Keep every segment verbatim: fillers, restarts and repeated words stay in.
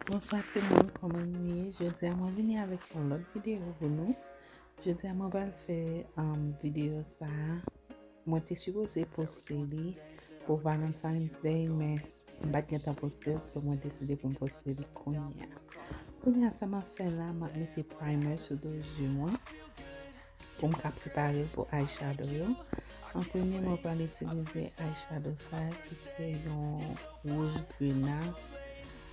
Bonswa timoun, kòman nou ye? Jodi a mwen vini avèk yon lòt videyo pou nou. Jodi a mwen pral fè um, videyo sa a. Mwen te sipoze poste li pou Valentine's Day, men m pa t gentan poste l, so mwen deside pou m poste li kounye a. Kounye a, sa m ap fè la, m ap mete primer sou do zye mwen pou m ka prepare l pou eyeshadow yo. An premye, mwen pral itilize eyeshadow sa a ki se yon wouj grena.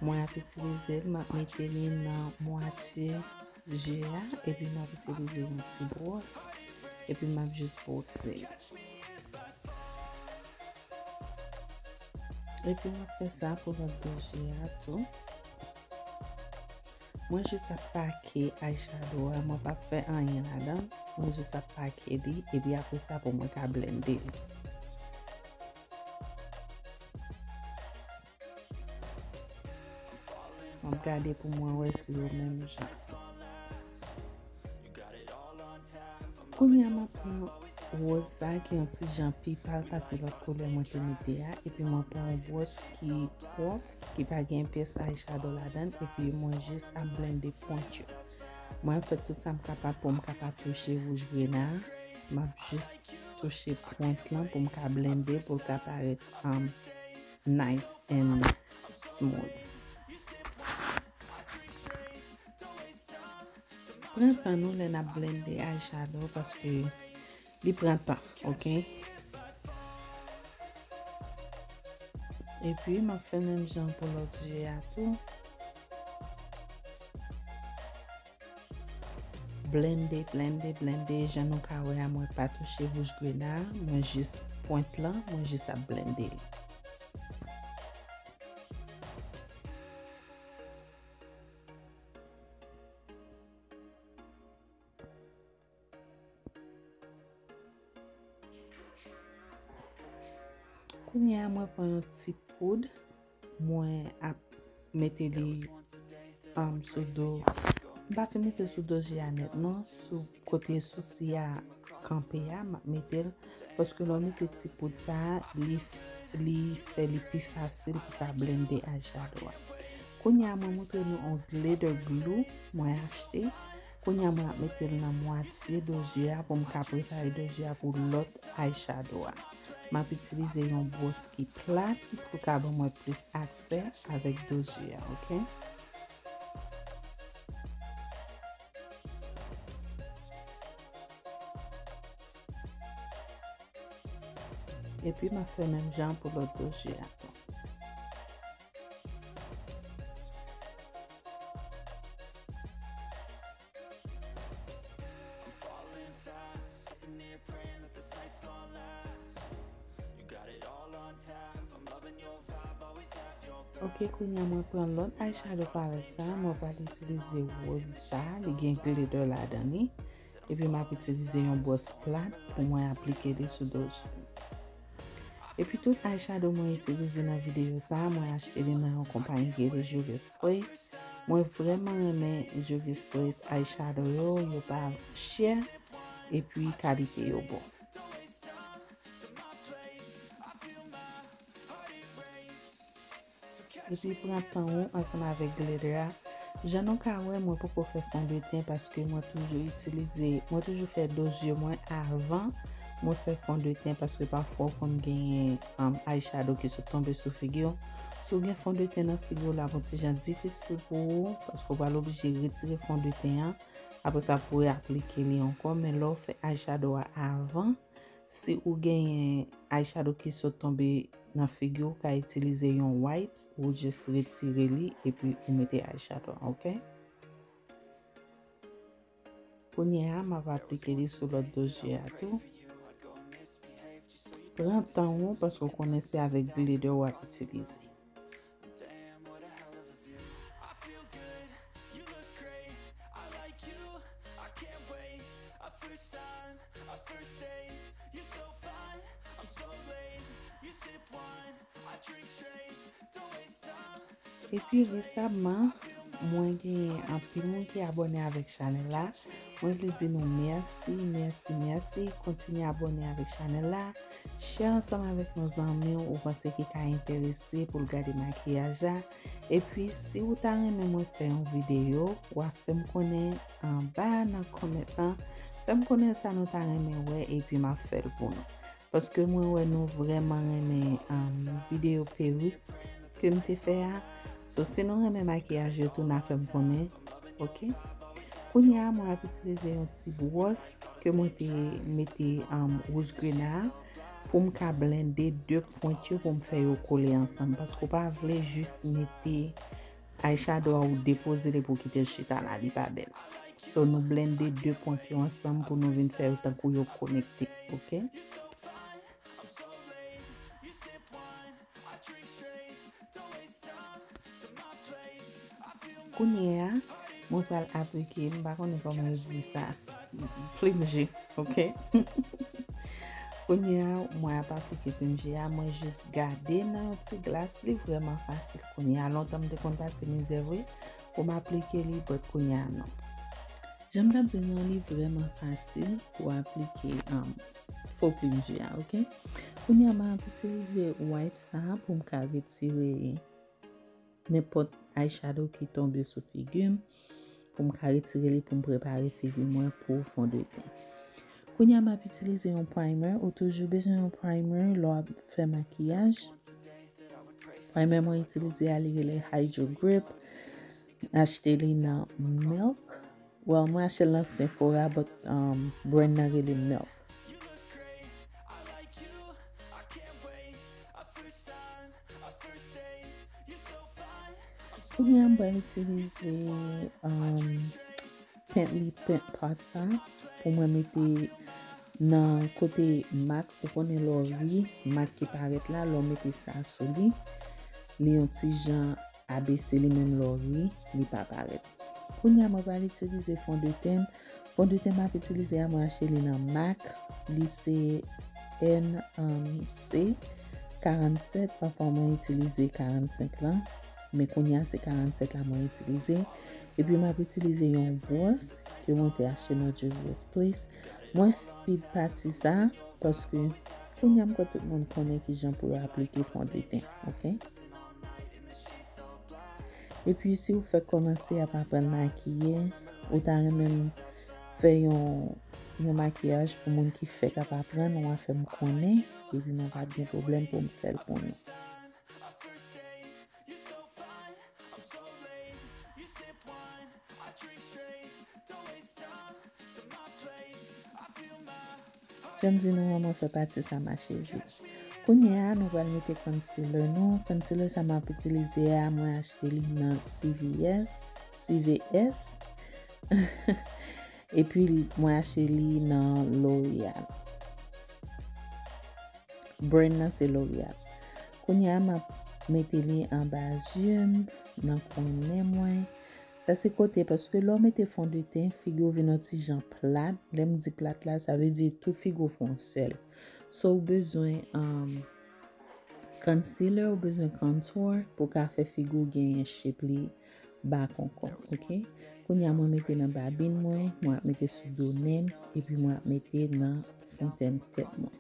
Mwen ap itilize l, m ap mete li nan mwatye je a, epi m ap itilize yon ti bwòs, epi m ap jis bwose l. Epi m ap fè sa pou lòt de je a tou. Mwen jis ap pake eyeshadow a, mwen p ap fè anyen ladan l. Mwen jis ap pake li, epi apre sa pou mwen ka blende li. M ap gade pou mwen wè si yo menm jan. Kounye a, m ap pran wòz sa a ki yon ti jan pi pal pase lòt koulè mwen te mete a, epi mwen pran yon bwòs ki pwòp, ki pa gen pyès eyeshadow ladan l, epi mwen jis ap blende pwent yo. Mwen ap fè tout sa m kapab pou m kapab touche wouj grena a. M ap jis touche pwent lan pou m ka blende, pou l ka parèt um, nice and smooth. Pran tan nou lè n ap blende eyeshadow paske li pran tan, oke? Epi, m ap fè menm jan pou lòt je a tou. Blende, blende, blende. Jan nou ka wè a, mwen pa touche wouj grena a. Mwen jis pwent lan, mwen jis ap blende li. Kounye a, mwen pran yon ti poud, mwen ap mete li um, sou do. M pa fin mete l sou do je a nèt, non. Sou kote sousi a kanpe a, m ap mete l. Paske lè w mete ti poud sa a, li, li fè li pi fasil pou ka blende eyeshadow a. Kounye a, mwen montre nou yon glitter glue mwen achte. Kounye a, mwen ap mete l nan mwatye do zye a pou m ka prepare do zye a pou lòt eyeshadow a. M ap itilize yon bwòs ki plat pou ka ban mwen plis aksè avèk do zye a, oke? Epi m ap fè menm jan pou lòt do zye a tou. Ok, kounye a mwen pran lòt eyeshadow palette sa, mwen pral itilize wòz sa, li gen glitter ladan li. Epi m ap itilize yon bwòs plat pou mwen aplike li sou do je m. Epi tout eyeshadow mwen itilize nan videyo sa, mwen achte li nan yon konpayi ki rele Juvia's Place. Mwen vrèman renmen Juvia's Place eyeshadow yo, yo pa chè, epi kalite yo bon. Epi pran tan ou ansanm avèk glitter a. Jan nou ka wè, mwen poko fè fondeten paske mwen toujou itilize, mwen toujou fè do zye mwen avan mwen fè fondeten paske pafwa w konn genyen um, eyeshadow ki sot tonbe sou figi w. Si w gen fondeten nan figi w, l ap yon ti jan difisil pou ou paske w pral oblije retire fondeten an. Apre sa, pou w aplike li ankò. Men lè w fè eyeshadow a avan, si ou genyen eyeshadow ki sot tonbe nan figi w, ou ka itilize yon wipes, ou jis retire li epi ou mete eyeshadow an, oke? Kounye a, m ap aplike li sou lòt do zye a tou. Pran tan ou, paske w konnen se avèk glitter w ap itilize. Epi resabman, mwen gen anpil moun ki abòne avèk chanèl la. Mwen vle di nou mèsi, mèsi, mèsi. Kontinye abòne avèk chanèl la. Share ansanm avèk yon zanmi w ou panse ki ka enterese pou l gade makiyaj la. Epi, si w ta renmen mwen fè yon videyo, w a fè m konnen anba nan kòmantè lan. Fè m konnen sa nou ta renmen wè, epi m ap fè l pou nou. Paske mwen wè nou vrèman renmen, um, videyo perik ke m te fè a. So, si nou renmen makiyaj yo tou, n a fè m konnen. Ok? Kounye a, mwen ap itilize yon ti bwòs ke mwen te mete, um, wouj grena a pou m ka blende de pwent yo pou m fè yo kole ansanm. Paske w pa vle jis mete eyeshadow a ou depoze l epi w kite l chita la, li pa bèl. So, nou blende de pwent yo ansanm pou nou vin fè yo tankou yo konekte, ok? Kounye a, mwen pral aplike, m pa konnen kòman yo di sa, plim je, ok? Kounye a, mwen ap aplike plim je a, mwen jis gade nan yon ti glas, li vrèman fasil. Kounye a, lontan m te konn pase mizè vre pou m aplike li, but kounye a non. Jan m t ap di nou an, li vrèman fasil pou aplike, um, fo plim je a, ok? Kounye a, m ap itilize wipe sa a pou m ka retire nenpòt eyeshadow ki tonbe sou figi m, pou m ka retire li, pou m prepare figi mwen pou fondeten. Kounye a, m ap itilize yon primer. Ou toujou bezwen yon primer lè w ap fè makiyaj. Primer mwen itilize a, li rele Hydro Grip. M achte li nan Milk. Well, mwen achte l nan Sephora, but, um, brand nan rele Milk. Kounye a, m pral itilize, um, Painterly Paint Pot sa pou mwen mete nan kote mak, ou konnen lè w ri, mak ki parèt la, lè w mete sa sou li, li yon ti jan abese li menm lè w ri, li pa parèt. Kounye a, mwen pral itilize fondeten. Fondeten m ap itilize a, mwen achte li nan MAC. Li se N, um, C karannsèt, pafwa mwen itilize karannsenk lan, men kounye a se karannsenk la mwen itilize. Epi m ap itilize yon bwòs ke mwen te achte nan Juvia's Place. Mwen skip pati sa, paske kounye a m kwè tout moun konnen kijan pou yo aplike fondeten, ok? Epi si w fèk kòmanse ap aprann makiye, ou ta renmen m fè yon, yon makiyaj pou moun ki fèk ap aprann, w a fè m konnen, epi mwen p ap gen pwoblèm pou m fè l pou nou. Jan m di nou an, mwen fè pati sa mache vit. Kounye a, nou pral mete concealer nou. Concealer sa m ap itilize a, mwen achte li nan C V S, C V S. Epi, mwen achte li nan L'Oreal. Brand nan se L'Oreal. Kounye a, m ap mete li anba zye m, nan kwen nen mwen. Sa se kote, paske lè w mete fondeten, figi w vin yon ti jan plat. Lè m di plat la, sa vle di tout figi w fè yon sèl. So, ou bezwen, um, concealer, ou bezwen contour pou ka fè figi w genyen shape li ba konkon, ok? Kounye a, mwen mete nan babin mwen, mwen ap mete sou do nen m, epi mwen ap mete nan fontèn tèt mwen.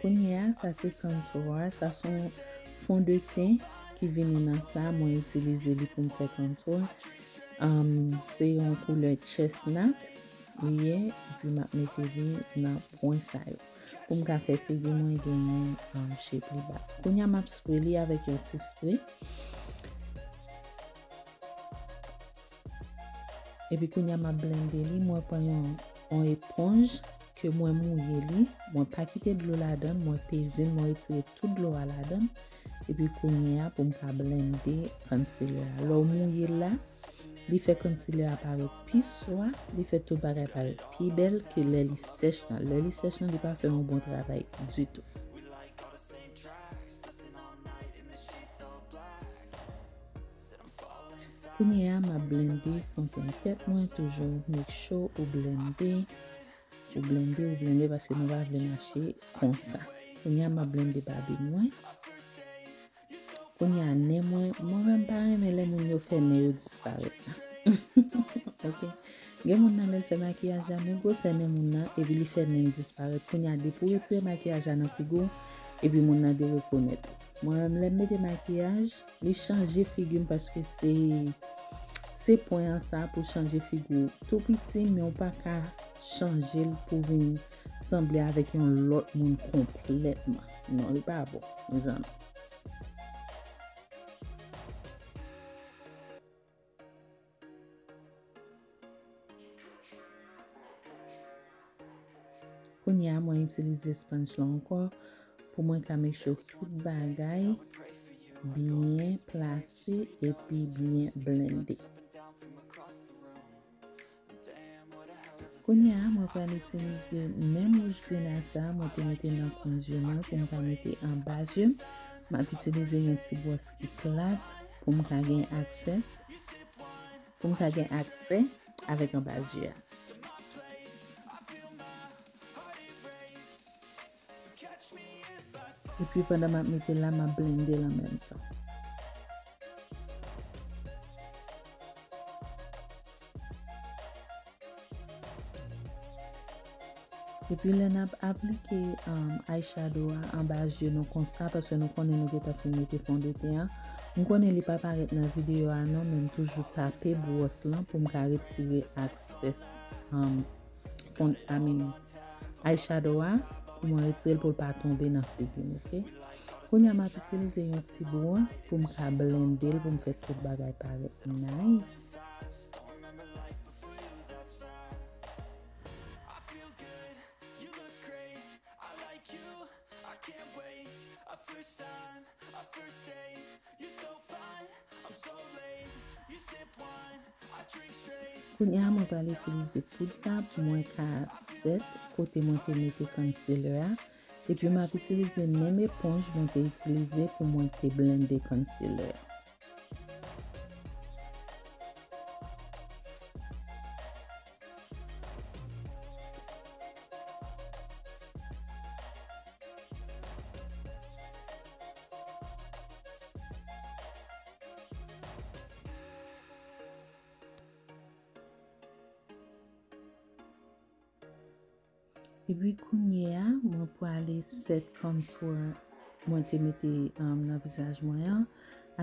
Kounye a, sa se contour, sa se yon fondeten ki vini nan sa, mwen itilize li pou m fè contour. Um, se yon koulè chestnut li ye, epi m ap mete li nan pwen sa yo. Pou m ka fè figi mwen genyen, um, shape li ba. Kounye a, m ap spray li avèk yon ti spray. Epi kounye a m ap blende li, mwen pran yon, yon eponj ke mwen mouye li, mwen pa kite dlo ladan, mwen peze l, mwen retire tout dlo a ladan. Epi kounye a pou m ka blende concealer a. Lè w mouye l la, li fè concealer a parèt pi swa, li fè tout bagay parèt pi bèl ke lè li sèch lan. Lè li sèch lan, li pa fè yon bon travay ditou. Kounye a, m ap blende fon tèn tèt mwen, toujou make sure ou blende, ou blende, ou blende, paske nou pa vle mache konsa. Kounye a, m ap blende babin mwen. Kounye a, nen mwen, mwen menm pa renmen lè moun yo fè nen yo disparèt. Ok. Gen moun nan lè l fè makiyaj la, men gwosè nen moun nan, epi li fè nen l disparèt. Kounye a, depi w retire makiyaj la nan figi w, epi moun nan derekonèt ou. Mwen menm, lè m mete makiyaj, li chanje figi m paske se, se pwen an sa pou chanje figi w tou piti, men w pa ka chanje l pou vin sanble avèk yon lòt moun konplètman. Non, li pa bon, mezanmi. Kounye a, mwen itilize sponge la ankò pou mwen ka make sure tout bagay byen plase epi byen blende. Kounye a, mwen pral itilize menm wouj green a sa mwen te mete nan kwen zye mwen pou m ka mete anba zye m. M ap itilize yon ti bwòs ki plat pou m ka gen aksè, pou m ka gen aksè avèk anba zye a. Epi pandan m ap mete l la, m ap blende l an menm tan. Epi lè n ap aplike, um, eyeshadow a anba zye nou konsa, paske nou konnen nou gentan fin mete fondeten an. M konnen li pa parèt nan videyo a non, men m toujou tape bwòs lan pou m ka retire aksès, um, fond, I mean, eyeshadow a, pou mwen retire l pou l pa tonbe nan figi m, ok? Kounye a, m ap itilize yon ti bwòs pou m ka blende l, pou m fè tout bagay parèt nice. Kounye a, mwen pral itilize poud sa pou mwen ka sèt kote mwen te mete concealer a. Epi m ap itilize menm eponj mwen te itilize pou mwen te blende concealer a. Epi kounye a, mwen prale sèt contour mwen te mete, um, nan vizaj mwen an.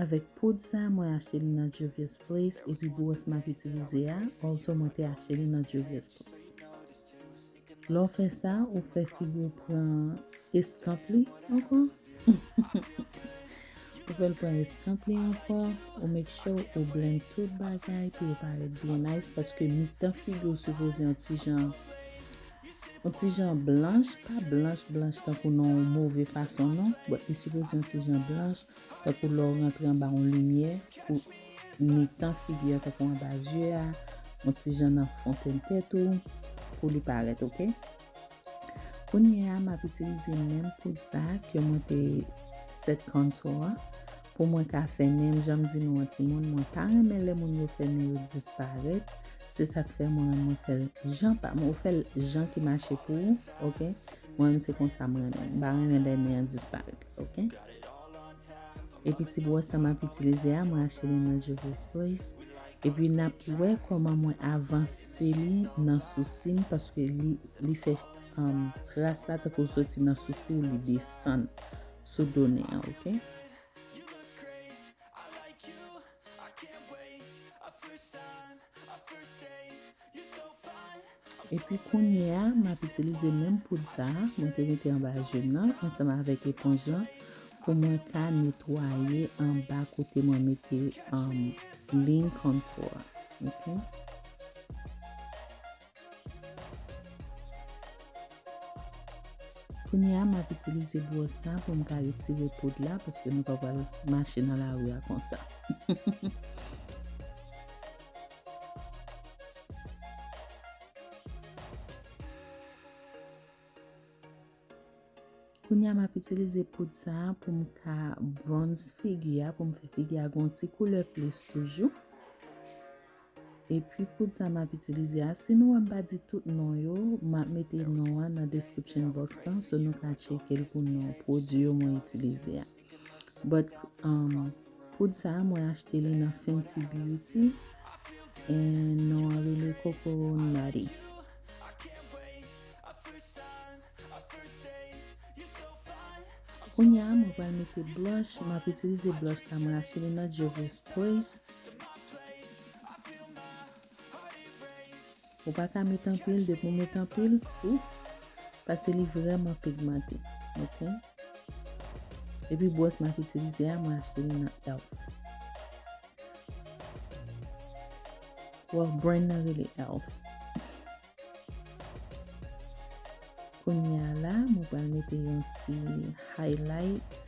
Avèk poud sa, mwen achte li nan Juvia's Place, epi bwòs m ap itilize a, also mwen te achte li nan Juvia's Place. Lè w fè sa, ou fè figi w pran eskanp li ankò. Ou fè l pran eskanp li ankò, ou make sure ou blend tout bagay pou yo parèt byen nice, paske mitan figi w sipoze yon ti jan, yon ti jan blanch, pa blanch, blanch tankou nan yon move fason non, but li sipoze yon ti jan blanch, tankou lè w rantre anba yon limyè, pou mitan figi a, tankou anba zye a, yon ti jan nan fontenn tèt ou, pou li parèt, ok? Kounye a, m ap itilize menm poud sa ke mwen te sèt contour a pou mwen ka fè nen m. Jan m di nou an timoun, mwen pa renmen lè moun yo fè nen yo disparèt. Se sa k fè mwen menm mwen fè l jan pa m. Ou fè l jan ki mache pou ou, ok? Mwen menm se konsa m renmen. M pa renmen lè nen an disparèt, ok? Epi ti bwòs sa m ap itilize a, mwen achte li nan Juvia's Place. Epi n ap wè kòman mwen avanse li nan sousi m, paske li, li fè, um, tras la tankou soti nan sousi w, li desann sou do nen an, ok? Epi kounye a, m ap itilize menm poud sa a, mwen te mete anba je m nan, ansanm avèk eponj lan, pou mwen ka netwaye anba kote mwen mete, um, liy contour. Ok? Kounye a, m ap itilize bwòs la pou m ka retire poud la, paske nou pa pral mache nan lari a konsa. Kounye a, m ap itilize poud sa a pou m ka bronze figi a, pou m fè figi a gon ti koulè plis toujou. Epi poud sa m ap itilize a, si nou wè m pa di tout non yo, m ap mete non an nan description box lan, so nou ka tcheke l pou non pwodui yo mwen itilize a. But um, poud sa a, mwen achte li nan Fenty Beauty. And non an rele Coco Natty. Kounye a, mwen pral mete blush. M ap itilize blush la, mwen achte li nan Juvia's Place. Ou pa ka met anpil, depi ou met anpil, ou, paske li vrèman pigmante. Ok? Epi bwòs m ap itilize a, mwen achte li nan elf. Well, brand nan rele elf. Kounye a la, mwen pral mete yon ti highlight.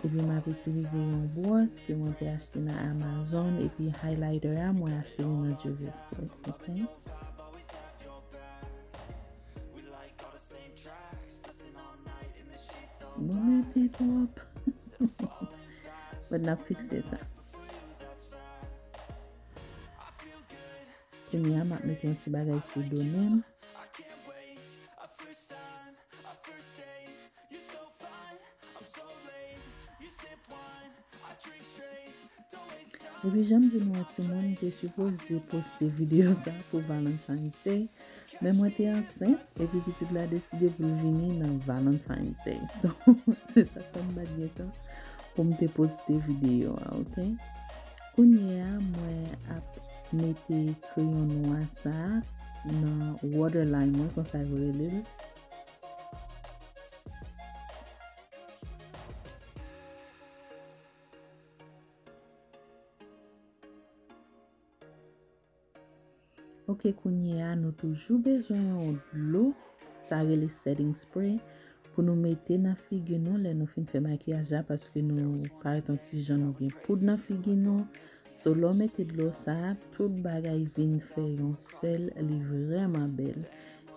Epi m ap itilize yon bwòs ke mwen te achte nan Amazon. Epi highlighter a, mwen achte li nan Juvia's Place, ok? Mwen mete twòp. But n ap fikse sa. Kounye a, m ap mete yon ti bagay sou do nen m. Epi, jan m di nou an, timoun, m te sipoze poste videyo sa pou Valentine's Day, men mwen te ansent, epi pitit la deside pou l vini nan Valentine's Day. So, se sa k fè m pa t gen tan pou m te poste videyo a, ok? Kounye a, mwen ap mete kreyon nwa sa a nan waterline mwen, konsa yo rele l. Ok, kounye a, nou toujou bezwen yon dlo, sa rele setting spray, pou nou mete nan figi nou lè nou fin fè makiyaj la, paske nou parèt yon ti jan nou gen poud nan figi nou. So, lè w mete dlo sa a, tout bagay vin fè yon sèl, li vrèman bèl.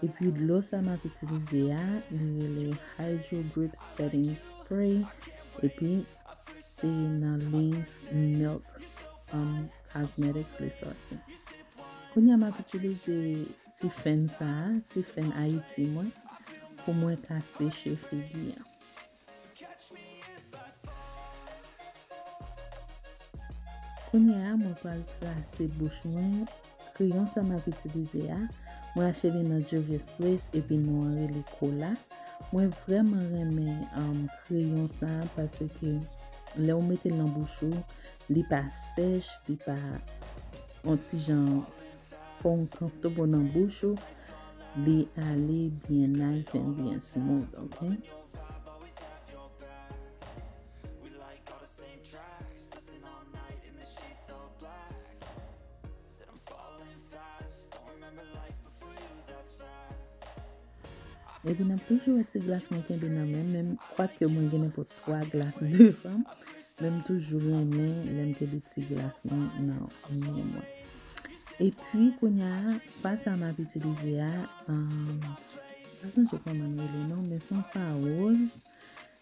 Epi dlo sa a m ap itilize a, li rele Hydro Grip Setting Spray. Epi se nan liy Milk, um, Cosmetics li sòti. Kounye a m ap itilize ti fèn sa a, ti fèn Ayiti mwen, pou mwen ka seche figi a. Kounye a, mwen pral trase bouch mwen. Kreyon sa m ap itilize a, mwen achte li nan Juvia's Place epi non an rele Kola. Mwen vrèman renmen, um, kreyon sa a paske lè w mete l nan bouch ou, li pa sèch, li pa yon ti jan fè w comfortable nan bouch ou, li ale byen nice and byen smooth, ok? Epi n ap toujou wè ti glas mwen kenbe nan men m, menm kwake mwen gen nenpòt twa glas devan m, men m toujou renmen lè m kenbe ti glas mwen nan men mwen. Epi kounye a, pa sa m ap itilize a, um, m pa sonje kòman l rele non, men se yon pa woz.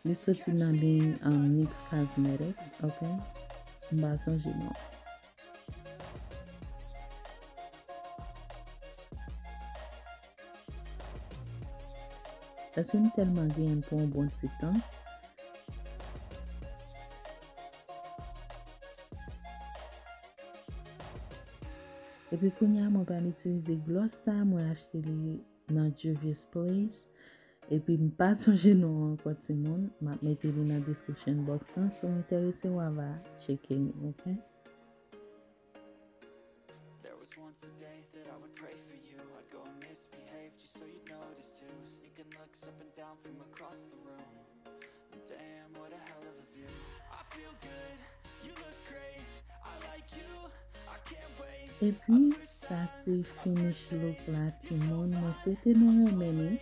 Li soti nan liy, um, NYX Cosmetics, ok? M pa sonje non. Paske m tèlman genyen l pou yon bon ti tan. Epi kounye a, mwen pral itilize gloss sa, mwen achte li nan Juvia's Place. Epi m pa sonje non an ankò, timoun. M ap mete li nan description box lan. Si w enterese, w a va tcheke li, ok? There was once a day that I would pray for you. I'd go and misbehave just so you'd notice too. Sneaking looks up and down from across the room. Damn, what a hell of a view. I feel good, you look great. I like you, I can't wait. Epi, sa se finish look la, timoun. Mwen swete nou renmen li.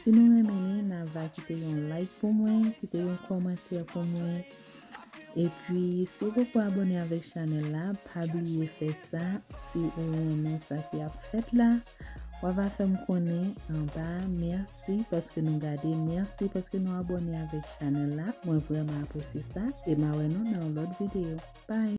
Si nou renmen li, n a va kite yon like pou mwen, kite yon kòmantè pou mwen. Epi, si w poko abòne avèk chanèl la, pa bliye fè sa. Si ou renmen sa ki ap fèt la, w a va fè m konnen anba a. Mèsi paske nou gade, mèsi paske nou abòne avèk chanèl la. Mwen vrèman apresye sa, e m a wè nou nan yon lòt videyo. Bye!